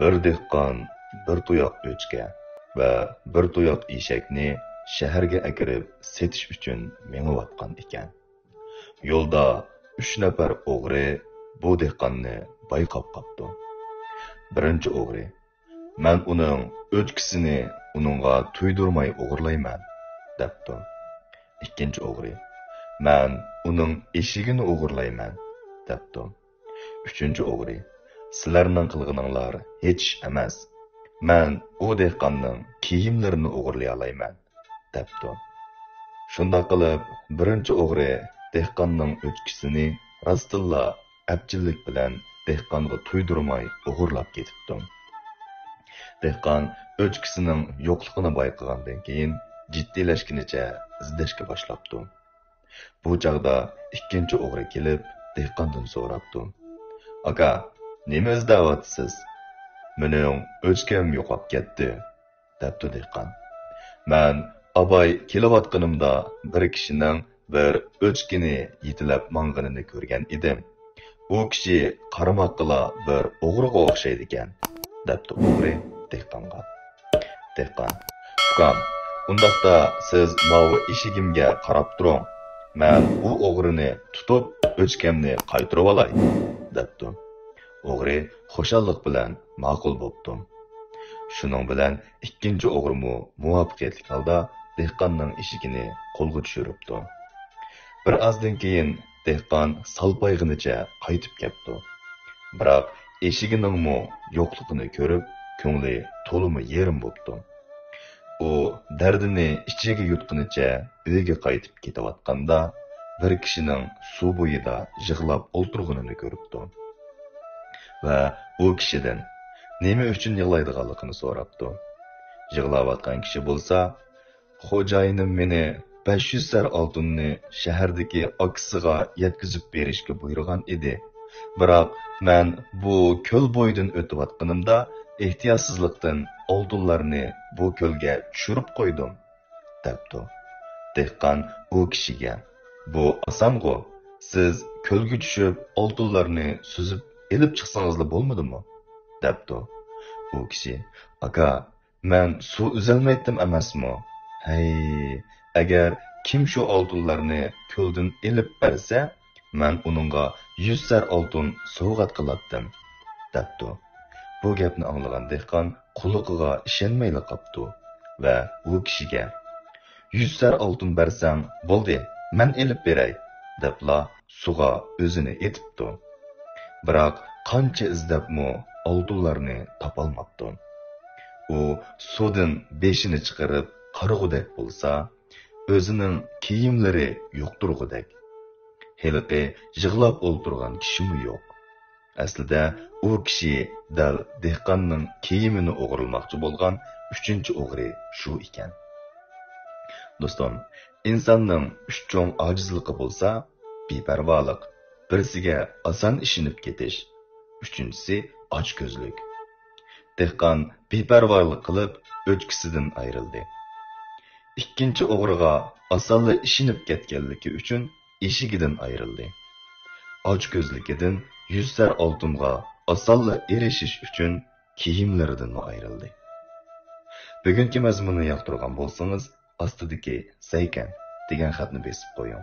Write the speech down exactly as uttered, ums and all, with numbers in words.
بىر دېھقان بىر تۇياق ئۆچكە ۋە بىر تۇياق ئېشەكنى شەھەرگە ئەكىرىپ سېتىش ئۈچۈن مېڭىۋاتقان ئىكەن. يولدا ئۈچ نەپەر ئوغرى بۇ دېھقاننى بايقاپ قاپتۇ. بىرىنچى ئوغرى: «مەن ئۇنىڭ ئۆچكىسىنى ئۇنىڭغا تۇيدۇرماي ئوغرىلايمەن» دەپتۇ. ئىككىنچى ئوغرى: «مەن ئۇنىڭ ئېشىكىنى ئوغرىلايمەن» دەپتۇ. ئۈچىنچى ئوغرى: «سىلەرنىڭ قىلغىنىڭلار ھېچ ئىش ئەمەس. مەن ئۇ دېھقاننىڭ كىيىملىرىنى ئوغرىلىيالايمەن» دەپتۇ. شۇنداق قىلىپ، بىرىنچى ئوغرى دېھقاننىڭ ئۆچكىسىنى راستتىنلا ئەپچىللىك بىلەن دېھقانغا تۇيدۇرماي ئوغرىلاپ كېتىپتۇ. دېھقان ئۆچكىسىنىڭ يوقلۇقىنى بايقىغاندىن كېيىن، جىددىيلەشكىنىچە ئىزدەشكە باشلاپتۇ. بۇ چاغدا ئىككىنچى ئوغرى كېلىپ، دېھقاندىن سوراپتۇ: «ئاكا، نېمە ئىزدەۋاتىسىز؟» «مېنىڭ ئۆچكەم يوقاپ كەتتى» دەپتۇ دېھقان. «مەن ئاباي كېلىۋاتقىنىمدا بىر كىشىنىڭ بىر ئۆچكىنى يېتىلەپ ماڭغىنىنى كۆرگەن ئىدىم. ئۇ كىشى قارىماققىلا بىر ئوغرىغا ئوخشايدىكەن» دەپتۇ ئوغرى دېھقانغا. دېھقان: «ئۇكام، ئۇنداقتا سىز ماۋۇ ئېشىكىمگە قاراپ تۇرۇڭ. مەن بۇ ئوغرىنى تۇتۇپ، ئۆچكەمنى قايتۇرۇۋالاي» دەپتۇ. ئوغرى خۇشاللىق بىلەن ماقۇل بوپتۇ. شۇنىڭ بىلەن ئىككىنچى ئوغرىمۇ مۇۋەپپەقىيەتلىك ھالدا دېھقاننىڭ ئېشىكىنى قولغا چۈشۈرۈپتۇ. بىر ئازدىن كېيىن دېھقان سالپايغىنىچە قايتىپ كەپتۇ. بىراق ئېشىكىنىڭمۇ يوقلۇقىنى كۆرۈپ، كۆڭلى تولىمۇ يېرىم بوپتۇ. ئۇ دەردىنى ئىچىگە يۇتقىنىچە ئۆيىگە قايتىپ كېتىۋاتقاندا، بىر كىشىنىڭ سۇ بويىدا يىغلاپ ئولتۇرغىنىنى كۆرۈپتۇ ۋە ئۇ كىشىدىن: «نېمە ئۈچۈن يىغلايدىغانلىقىنى» سوراپتۇ. يىغلاۋاتقان كىشى بولسا: «خوجايىنىم مېنى بەش يۈز سەر ئالتۇننى شەھەردىكى ئاكىسىغا يەتكۈزۈپ بېرىشكە بۇيرۇغان ئىدى. بىراق مەن بۇ كۆل بويىدىن ئۆتۈۋاتقىنىمدا، ئېھتىياتسىزلىقتىن ئالتۇنلارنى بۇ كۆلگە چۈشۈرۈپ قويدۇم» دەپتۇ. دېھقان ئۇ كىشىگە: «بۇ ئاسانغۇ، سىز كۆلگە چۈشۈپ ئالتۇنلارنى سۈزۈپ ئېلىپ چىقسىڭىزلا بولمىدىمۇ؟» دەپتۇ. ئۇ كىشى: «ئاكا، مەن سۇ ئۈزەلمەيتتىم ئەمەسمۇ؟ ھەي، ئەگەر كىم شۇ ئالتۇنلارنى كۆلدىن ئېلىپ بەرسە، مەن ئۇنىڭغا يۈز سەر ئالتۇن سوۋغات قىلاتتىم» دەپتۇ. بۇ گەپنى ئاڭلىغان دېھقان قۇلىقىغا ئىشەنمەيلا قاپتۇ ۋە ئۇ كىشىگە: «يۈز سەر ئالتۇن بەرسەڭ بولدى، مەن ئېلىپ بېرەي» دەپلا سۇغا ئۆزىنى ئېتىپتۇ. بىراق قانچە ئىزدەپمۇ ئالتۇنلارنى تاپالماپتۇ. ئۇ سۇدىن بېشىنى چىقىرىپ قارىغۇدەك بولسا، ئۆزىنىڭ كىيىملىرى يوق تۇرغۇدەك. ھېلىقى يىغلاپ ئولتۇرغان كىشىمۇ يوق. ئەسلىدە ئۇ كىشى دەل دېھقاننىڭ كىيىمىنى ئوغرىلىماقچى بولغان ئۈچىنچى ئوغرى شۇ ئىكەن. دوستۇم، ئىنساننىڭ ئۈچ چوڭ ئاجىزلىقى بولسا، بىپەرۋالىق، بىرسىگە ئاسان ئىشىنىپ كېتىش، ئۈچىنچىسى ئاچكۆزلۈك. دېھقان بىپەرۋالىق قىلىپ ئۆچكىسىدىن ئايرىلدى. ئىككىنچى ئوغرىغا ئاسانلا ئىشىنىپ كەتكەنلىكى ئۈچۈن ئېشىكىدىن ئايرىلدى. ئاچكۆزلۈكىدىن يۈز سەر ئالتۇنغا ئاسانلا ئېرىشىش ئۈچۈن كىيىملىرىدىنمۇ ئايرىلدى. بۈگۈنكى مەزمۇننى ياقتۇرغان بولسىڭىز، ئاستىدىكى «سەيكەن» دېگەن خەتنى بېسىپ قويۇڭ.